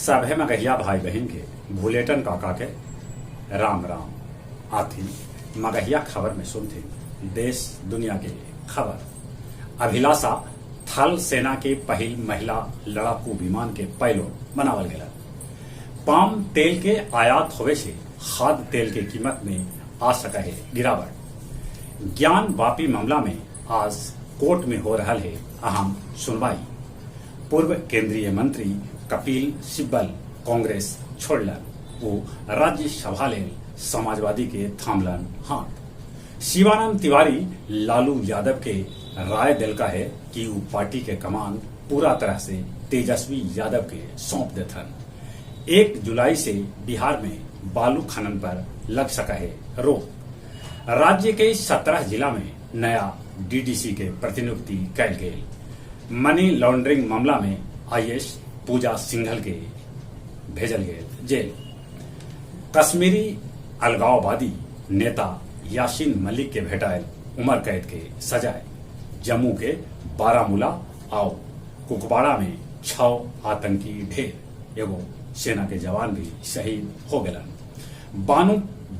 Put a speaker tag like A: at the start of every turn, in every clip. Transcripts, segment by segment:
A: सभे मगहिया भाई बहिन के भुलेटन काका के राम राम। आथी मगहिया खबर में सुनथिन देश दुनिया के खबर। अभिलाषा थल सेना के पहिल महिला लड़ाकू विमान के पायलट बनावल गेलन। पाम तेल के आयात होवे से खाद्य तेल के कीमत में आ सकऽ हे गिरावट। ज्ञानवापी मामला में आज कोर्ट में हो रहल हे अहम सुनवाई। पूर्व केंद्रीय मंत्री कपिल सिब्बल कांग्रेस छोड़लन। ऊ राज्यसभा लेल समाजवादी के थामलन हाथ। शिवानंद तिवारी लालू यादव के राय देलका हे कि ऊ पार्टी के कमान पूरा तरह से तेजस्वी यादव के सौंप देथन। 1 जुलाई से बिहार में बालू खनन पर लग सकऽ हे रोक। राज्य के 17 जिला में नया डीडीसी के प्रतिनियुक्ति कैल गेल। मनी लॉन्ड्रिंग मामला में आईएएस पूजा सिंघल के भेजल गेल जेल। कश्मीरी अलगाववादी नेता यासीन मलिक के भेटायल उम्र कैद के सजाय। जम्मू के बारामूला आउ कुपवाड़ा में 6 आतंकी ढेर, एगो सेना के जवान भी शहीद हो गेलन।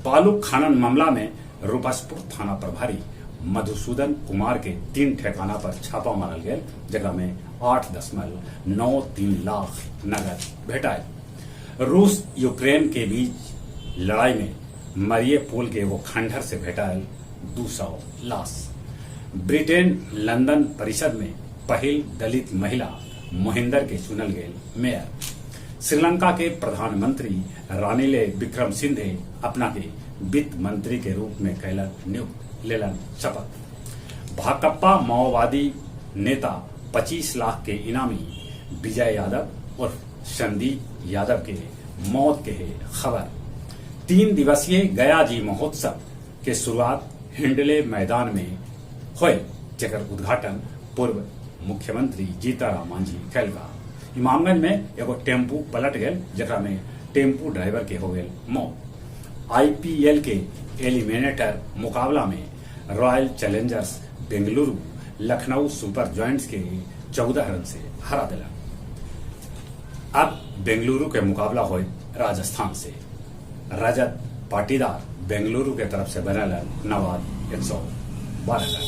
A: बालू खनन मामला में रूपसपुर थाना प्रभारी मधुसूदन कुमार के 3 ठेकाना पर छापा मारल गेल, जेकरा में 8.93 लाख नगद भेटायल। रूस यूक्रेन के बीच लड़ाई में मरियपोल के एगो खंडहर से भेटायल 200 लाश। ब्रिटेन लंदन परिषद में पहिल दलित महिला मोहिंदर के चुनल गेल मेयर। श्रीलंका के प्रधानमंत्री रानिल विक्रमसिंघे अपना के वित्त मंत्री के रूप में कैलन नियुक्त, लेलन शपथ। भाकपा माओवादी नेता 25 लाख के इनामी विजय यादव और संदीप यादव के मौत के है खबर। 3 दिवसीय गया जी महोत्सव के शुरुआत हिंडले मैदान में होय, जेकर उद्घाटन पूर्व मुख्यमंत्री जीतनराम मांझी कैलका। इमामगंज में एगो टेम्पू पलट गेल, जेकरा में टेम्पू ड्राइवर के हो गेल मौत। आईपीएल के एलिमिनेटर मुकाबला में Royal Challengers Bengaluru Lucknow Super Giants के 14 रन से हरा दिला। अब बेंगलुरु के मुकाबला होय राजस्थान से। रजत पाटीदार बेंगलुरु के तरफ से बनल नवाद 112 रन।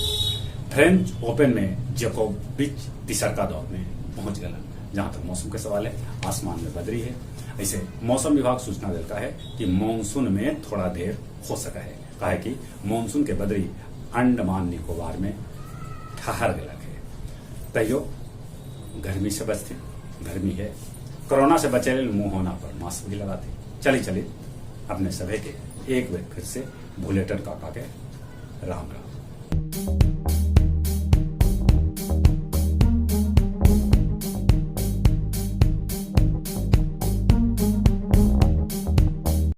A: फ्रेंच ओपन में जोकोविच तीसरका दौर में पहुंच गलन। जहां तक मौसम के सवाल है, आसमान में बदरी है। ऐसे मौसम विभाग सूचना देता है कि मानसून में थोड़ा देर हो सका है, काहे कि मानसून के बदरी अंडमान निकोबार में ठहर गया है। तैयो गर्मी से बचते, गर्मी है, कोरोना से बचे मुंह होना पर मास्क भी लगाते। चली चली अपने सभी के एक बार फिर से भुलेटन काका के राम राम।